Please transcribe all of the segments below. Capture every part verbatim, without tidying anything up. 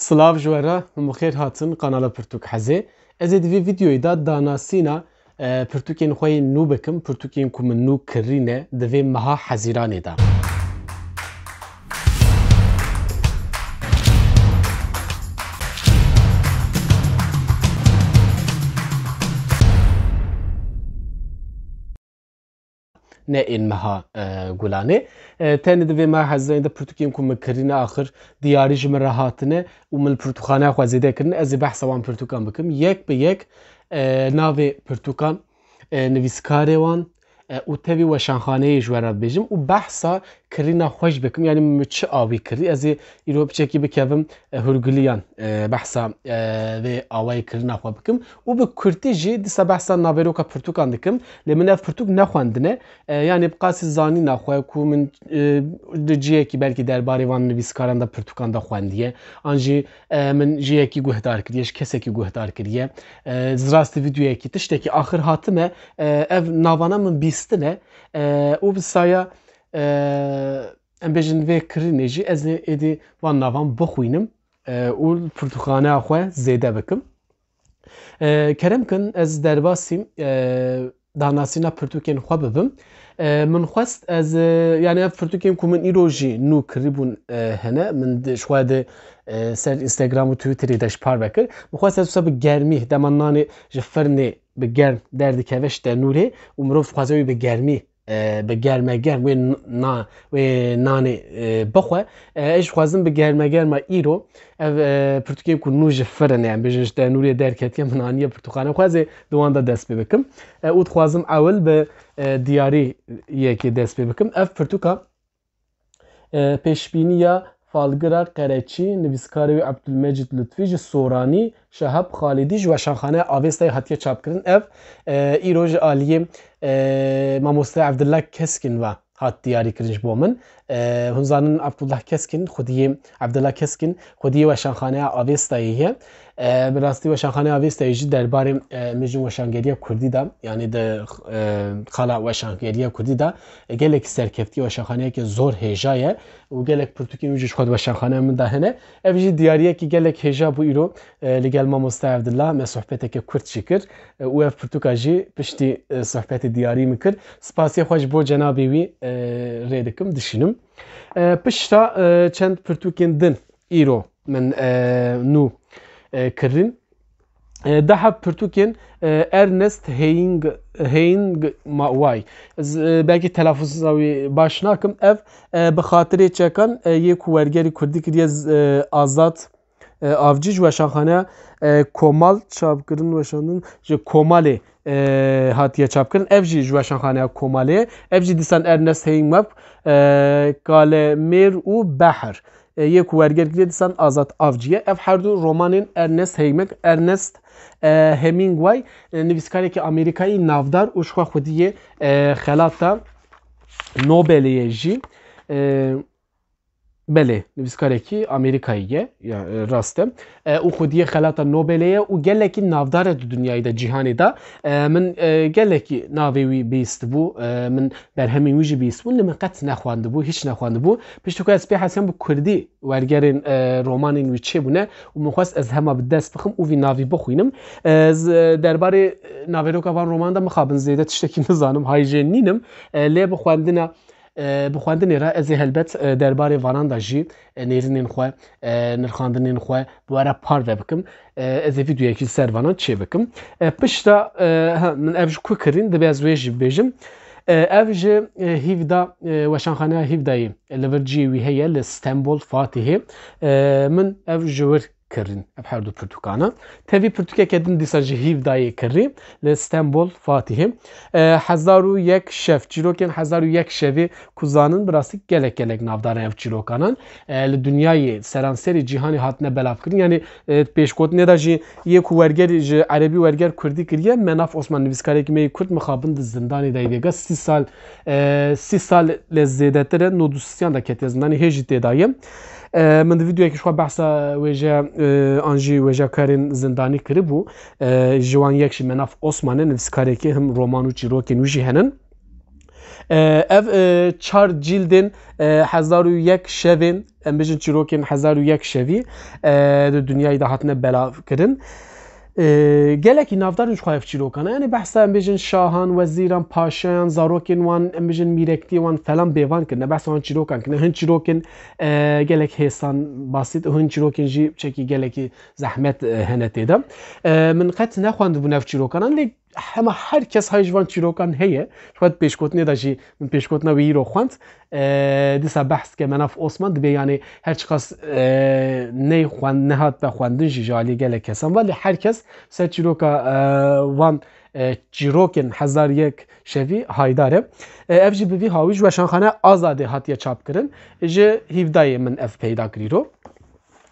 Silav ji we re, min bi xêr hatin kanala Pirtûk Hezê. Ez ê di vê vîdeoyê de danasîna, e, pirtûkên xwe yên nû bikim, pirtûkên ku min nû kirîne di vê meha Hezîranê de. Ne ên meha, e, Gulanê. E, tenê di vê meha Hezîranê de pirtûkên ku min kirîne axir diyarî ji min re hatine û min li pirtûkxaneya xwe zêde kirine. Ez ê behsa wan pirtûkan bikim. Yek bi yek, e, navê pirtûkan, e, nivîskarê wan, e, û tevî weşanxaneyê ji we re dibêjim û behsa kirîna xwe jî bikim. Yanî min çi awî kirî? Ez ê îro piçekî bikevim, e, hûrgiliyan, e, behsa, e, vê awayê kirîna xwe bikim û bi kurtî jî dîsa behsa navêroka pirtûkan dikim. Lê min ev pirtûk nexwendine. E, yanî bi qasî zanîna xwe ku min, e, di cihekî belkî derbarê van nivîskaran de pirtûkan de xwendiye. An jî, e, min ji yekî guhdar kiriye, ji kesekî guhdar kiriye. E, zirastî vîdeoyekî, tiştekî axir hatime, e, ev navana min bîstine, e, û bi saya, e, em bêjin vê kirînê jî ez ê êdî van navan bixwînim, e, û pirtûkxaneya xwe zêde bikim. E, kerem kin ez derbasî, e, danasîna pirtûkên xwe bibim. E, min xwest ez, e, yanî ev pirtûkên ku min îro jî nû kirîbûn, e, hene. Min di, ji xwe di, e, ser Instagram û Twitterê de ji parve kir. Min xwest ez wisa bi germî, dema nanê ji firnê bi germ derdikeve ji tenûrê û mirov dixwaze wî bi germî, e, bi germe germ wê n-, na-, wê nanê, e, bixwe. E, ez dixwazim bi germe germa îro ev, e, pirtûkên ku nû ji firinê, em bêjin ji tenûrê derketiye, min aniye pirtûkxane, xwezê di wan de dest pê bikim. E, û dixwazim ewil bi, e, diyarî yekê dest pê bikim. Ev pirtûka, e, pêşbîniya Falgira Qereçî, nivîskarê wî Ebdulmecîd Lutfî ji Soranî, Şehab Xalidî ji Weşanxaneya Avêstayê hatiye çapkirin. Ev, e, îro ji aliyê, e, mamoste Evdillah Keskin ve hat diyarî kirin ji bo min. E, hûn zanin Abdullah Keskin, xwediyê, Evdillah Keskin, xwediyê Weşanxaneya Avêstayê ye. E, bi rastî Weşanxaneya Avêstayê jî derbarê, e, em bêjin weşangeriya Kurdî de, yanî di, e, xala weşangeriya Kurdî de, e, gelekî serkeftiye, weşanxaneyeke zor hêja ye û gelek pirtûkên wî jî ji xwe di weşanxaneya min de hene. Ev jî diyariyekî gelek hêja bû îro, e, li gel mamoste Evdillah me sohbeteke kurt jî kir, e, û ev pirtûka jî piştî, e, sohbetê diyarî min kir. Spasiya xwe ji bo cenabê wî, e, rê dikim, dişînim. E, pişta, e, çend pirtûkên din îro min, e, nû, e, kirin. E, daha pirtûkên, e, Ernest Heming-, Hemingway. Ez, e, belkî telafûza wî baş nakim. Ev, e, bi xatirê çekan, e, yê ku wergerî kurdî kiriye, z-, e, Azad, e, Avcî ji weşanxaneya, e, Komal çapkirin, weşandin ji Komalê, e, hatiye çapkirin. Ev jî ji weşanxaneya Komalê ye. Ev jî dîsan Ernest Hemingway, e, Kalemêr û Behr, e, yê ku werger kiriye dîsan Azad Avcî ye. Ev her du romanên Ernest Heming-, Ernest, e, Hemingway, e, nivîskarekî Amerîkayî navdar û ji xwe xwediyê, e, xelata Nobelê ye jî. E, belê, nivîskarekî Amerîkayî ye, ya, e, rast e. E, û xwediyê xelata Nobelê ye û gelekî navdar e di dinyayê de, cîhanê de. E, min, e, gelekî navê wî bihîstibû, e, min berhemên wî jî bihîstibûn, lê min qet nexwendibû, hîç nexwendibû. Piştî ku ez pê hesiyam bi kurdî wergerên, e, romanên wî çêbûne û min xwest ez hema bi dest bixim û vî navî bixwînim. E, ez, e, derbarê, e, navêroka van roman de mixabin zêde tiştekî nizanim, hay jê nînim. E, lê bi xwendina, e, bi xwendinê re ez ê helbet, e, derbarê vanan de jî, e, nêrînên xwe, e, nirxandinên xwe bi we re parve bikim. E, ez ê vîdeoyekî ser vanan çê bikim. E, pişta, e, ha, min ev ji ku kirîn, dibe ez wê jî bibêjim. E, ev ji, e, hîvda, e, weşanxaneya Hîvdayê, e, li vir cihê wî heye, li Stenbol Fatihê. E, min ev ji wir kirîn, ev her du pirtûkana. Tevî pirtûkeke din dîsa ji Hîvdayê kirî, li Stenbol Fatihê. E, Hezar û yek şev, çîrokên Hezar û yek şevê ku zanin, bi rastî gelek gelek navdar in ev çîrokanan. E, li dinyayê, seranserê cîhanê hatine belavkirin. Yanî, e, pêşgotinê de jî yê ku werger ji erebî werger kurdî kiriye, Menaf Osman, nivîskarekî me yê kurd, mixabin di zindanê de yê vêga sî sal, e, sî sal lê zêdetir e, nod û sisiyan de ketiye zindanê, hê jî tê de ye. E, min di vîdeoyekî ji xwe behsa wêje, e, an jî wêjekarên zindanî kiribû. E, ji wan yek jî Menaf Osman e, nivîskarekî, him roman û çîrokên wî jî henin. E, ev, e, çar cîldên, e, hezar û yek şevên, em bêjin çîrokên hezar û yek şevî, e, di dinyayê de hatine belav kirin. E, gelekî navdar in ji xwe ev çîrokan. Yani behsa em bêjin şahan, wezîran, paşayan, zarokên wan, em bêjin mîrektiyê wan falan bêvan kirine. Behsa wan çîrokan kirine. Hin çîrokên, e, gelek hêsan basît, hin çîrokên jî çekî gelekî zehmet, e, hene tê de. E, min qet nexwendibûn ev çîrokan, lê hema her kes hay ji van çîrokan heye. Ji xwe di pêşgotinê de jî min pêşgotina wî îro xwend. E, dîsa behs ke Menaf Osman dibe, yani her çiqas, e, ney xwend, nehat be xwendin jî ji alî gelek kesan ve, lê her kes ser çîroka, e, van, e, çîrokên hezar yek şevî haydar e. E, ev jî bi vî hawî ji Weşanxane Azadê hatiye çap kirin. Ji hîvdayê min ev peyda kirî ro.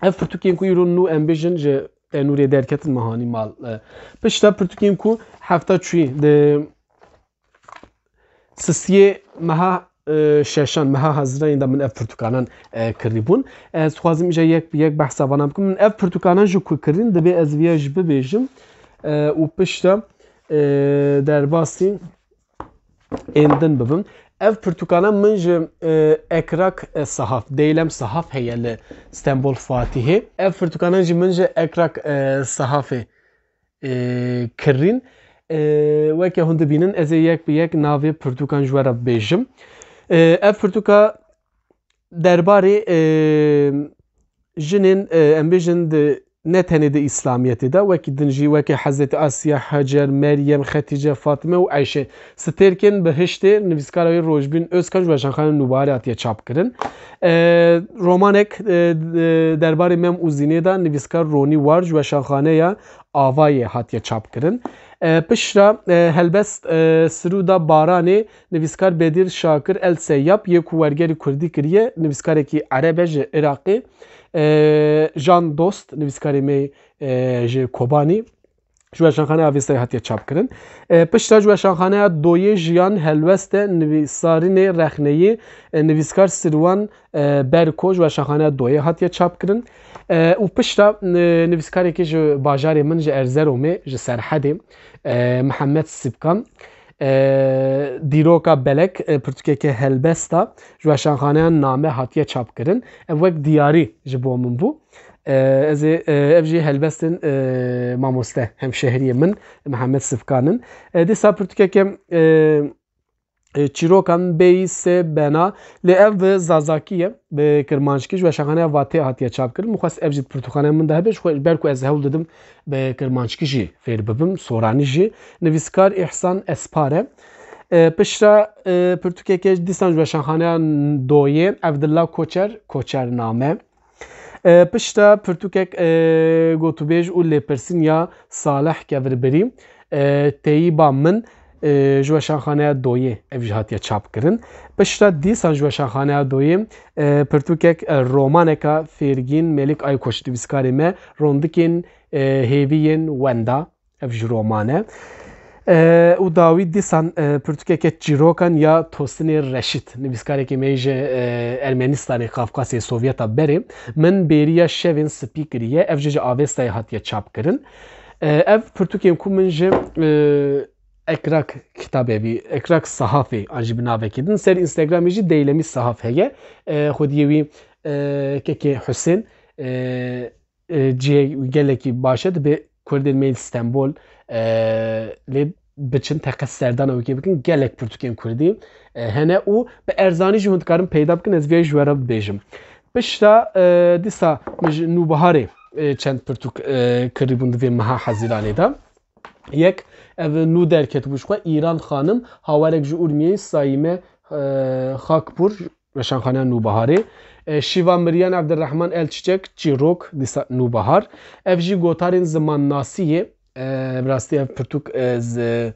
Ev pirtûkên ku îro nû em bêjin ji tenûrê derketin mehanî mal. E, pişta pirtûkên ku hefta çûyî di sisiyê meha, e, şeşan, meha Haziranê de min ev pirtûkanan, e, kirî bûn. Ez dixwazim îja yek bi yek behsa vana bikim. Min ev pirtûkanan ji ku kirîn, dibê ez viya jî bibêjim. E, û pişta, e, derbasî ên din bibim. Ev pirtûkana min ji, e, Ekrak, e, Sahaf, Deylem Sahaf heye li Stenbol Fatihê. Ev pirtûkana jî min ji Ekrak, e, Sahafê, e, kirîn. E, weke hûn dibînin, ez ê yek bi yek navê pirtûkan ji we re bibêjim. E, ev pirtûka derbarê, e, jinên, e, em bêjin di, ne tenê di Îslamiyetê de, wekî din jî, wekî Hezretî Asiya, Hacer, Meryem, Xetîce, Fatime û Eyşe, Stêrkên Bihiştê, nivîskara wê Rojbîn Özkan ji Weşanxanê Nûbaharê hatiye çap kirin. E, romanek, e, d-, derbarê Mem û Zînê de, nivîskar Ronî War ji Weşanxaneya Avayê hatiye çap kirin. E, piştre, e, helbest, e, Sirûda Baranê, nivîskar Bedîr Şakir El Seyyap yê ku wergerî kurdî kiriye, nivîskarekî ereb e ji Iraqê. E, Jan Dost, nivîskarê me, e, ji Kobanî, ji Weşanxaneya Avestayê hatiye çap kirin. E, piştre ji Weşanxaneya Doyê Jiyan Helwest e, nivîsarînê rexneyî, e, nivîskar Sirwan, e, Berko ji Weşanxaneya Doyê hatiye çap kirin. E, û piştre, e, nivîskarekî ji bajarê min, ji Erzeromê, ji Serhedê, e, Mihemed Sibkan, e, Dîroka Belek, e, pirtûkeke helbesta ji Weşanxaneya Name hatiye çap kirin. Ev wek diyarî ji bo min bû. E, ez ê, e, ev jî helbestên, e, mamoste, hemşehriyê min, Mihemed Sibkan in. E, dîsa pirtûkeke, e, e, çîrokan bêyî sê bena, lê ev bi zazakî ye, bi kirmanckî ji Weşanxaneya Vatê hatiye çap kirin. Min xwest ev jî di pirtûkxaneya min de hebe, ji xwe, ji ber ku ez hewl didim bi kirmanckî jî fêr bibim, soranî jî. Nivîskar Îhsan Espar e. E, piştre, e, pirtûkeke dîsan ji Weşanxaneya Doyê, Evdilla Koçer, Koçername. E, piştre pirtûkek, e, gotûbêj û lêpirsîn ya Salih Kevirbirî, e, Teyîba Min, e, ji Weşanxaneya Doyê ev jî hatiye çap kirin. Piştre dîsan ji Weşanxaneya Doyê, e, pirtûkek, e, romaneka Fêrgîn Melîk Aykoç, nivîskarê me, Rondikên, e, Hêviyên Wenda, ev jî roman e. E, û dawî dîsan, e, pirtûkeke çîrokan ya Tosinê Reşît, nivîskarekî me yê ji, e, Ermenistanê, Kafkasê Sovyeta berê, Min Bêriya Şevên Spî kiriye, ev jî ji Avestayê hatiye çap kirin. E, ev pirtûkên ku min ji, e, Ekrak kitabê bî, Ekrak Sahafê an jî bi navekî din, ser Instagramê jî Deylemî Sahaf heye. E, xwediyê wî, e, kekê Husên, e, e, cihê gelekî baş e, dibê Kurdên me yên Stenbol, e, lê biçin teqez serdana wekê bikin, gelek pirtûkên Kurdî, e, hene û bi erzanî jî hûn dikarin peyda bikin, ez vê ji we re bibêjim. Pişta, e, dîsa min ji Nûbiharê, e, çend pirtûk, e, kirîbûn di vê meha Hezîranê de. Yek, ev nû derketibû ji xwe, Îran Xanim, hawerek ji Urmiyê, Saîme, e, Xakpûr, Weşanxaneya Nûbiharê. E, Şîva Miryan Evdirehman El Çiçek, Çîrok, dîsa Nûbihar. Ev jî gotarên zimannasî yê. E, bi rastî ev pirtûk, e, ez, e,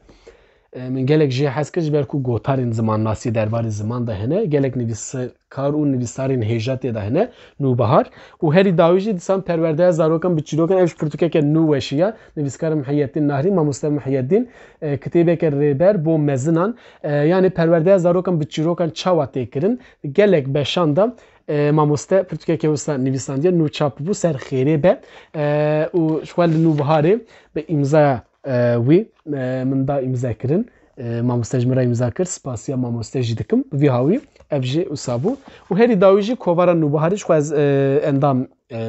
min gelek jê hez kir, ji ber ku gotarên zimannasî derbarê ziman de hene. Gelek nivîskar û nivîsarên hêja tê de hene. Nûbihar. Û herî dawî jî dîsan perwerdeya zarokan bi çîrokan, ev ji pirtûkeke nû weşî ya. Nivîskar Miheyeddîn Nahrî, mamoste Miheyeddîn, e, kitêbeke rêber bo mezinan. E, yanî perwerdeya zarokan bi çîrokan çawa tê kirin? Gelek beşan de, e, mamoste pirtûkeke wisa nivîsandiye, nû çap bû, ser xêrê be. E, û ji xwe li Nûbiharê bi îmzaya, e, wî, e, min da îmze kirin. e, mamoste ji min re îmza kir, spasiya mamoste jî dikim. Bi vî hawî ev jî wisa bû. Û herî dawî jî kovara Nûbiharê ji xwe ez, e, endam, e,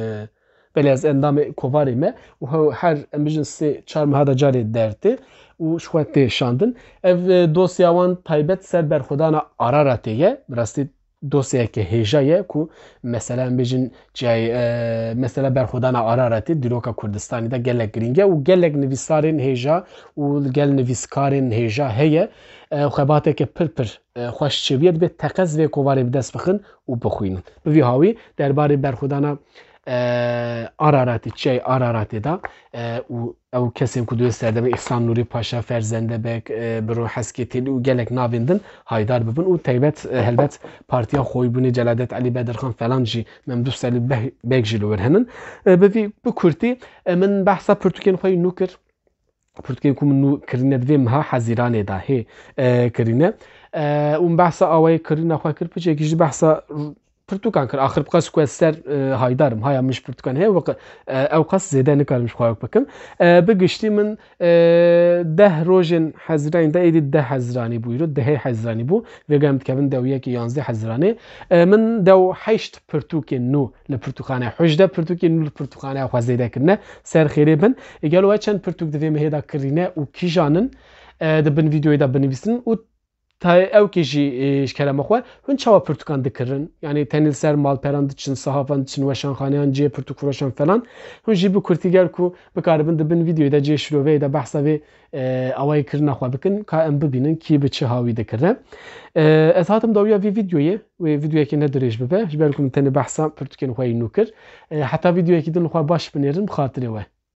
belê ez endamê kovarê me û he-, her em bijin sê çar meha de carê dertê û ji xwe tê şandin. Ev, e, dosya wan taybet ser berxwedana Araratê ye. Bi rastî dosyayeke hêja ye ku mesela em bêjin ciyayê, e, mesela berxwedana Araratê dîroka Kurdistanê de gelek girîng e û gelek nivîsarên hêja û gel nivîskarên hêja heye. E, xebateke pir pir, e, xweş çêbûye, dibe teqez vê kovarê bi dest bixin û bixwînin. Bi vî hawî derbarê berxwedana, e, Araratê, çiyayê Araratê de, e, û ew kesên ku di wê serdemê Îhsan Nûrî Paşa, Ferzende Beg, e, Biro Heskê Têlî û gelek navên din haydar bibin û taybet, e, helbet Partiya Xoybûnê Celadet Elî Bedirxan falan jî, Memdûh Selî Beh-, Beg jî li wir henin. E, bi vî, bi kurtî, e, min behsa pirtûkên xwe yî nû kir. Pirtûkên ku min nû kirîne di vê meha Hezîranê de hê, e, kirîne. E, û min behsa awayê kirîna xwe kir, piçekî jî behsa pirtûkan kir. Axir bi qas ku ez ser, e, haydar im, haya min ji pirtûkan heye, wek, e, ew qas zêde nikarim ji xwe wek bikim. E, bi giştî min, e, deh rojên Hezîranê de, êdî deh Hezîranê bû, îro dehê Hezîranê bû. Vêga em dikevin dew yekê yanzdeh Hezîranê. E, min dew heşt pirtûkên nû li pirtûkxanaya, hejde pirtûkên nû li pirtûkxanaya xwe zêde kirine. Ser xêrê bin. E, gelo we çend pirtûk di vê mehê de kirîne û kîjan in? E, di bin vîdeoyê de binivîsin û ta ew kê jî, e, ji kerema xwe, hûn çawa pirtûkan dikirin? Yanî tenê li ser malperan diçin, sihafan diçin, weşanxaneyan, cihê pirtûkfiroşan falan. Hûn jî bi kurtî ger ku bikaribin di bin vîdeoyê de cihê şiroveyê de behsa vê, e, awayê kirina xwe bikin, ka em bibînin kî bi çi hawî dikire. E, ez hatim dawiya vî vîdeoyê, wê vîdeoyekê ne dirêj bibe, ji ber ku min tenê behsa pirtûkên xwe yî nû kir. E, heta vîdeoyekî din xwe baş binêrin, bi xatirê we.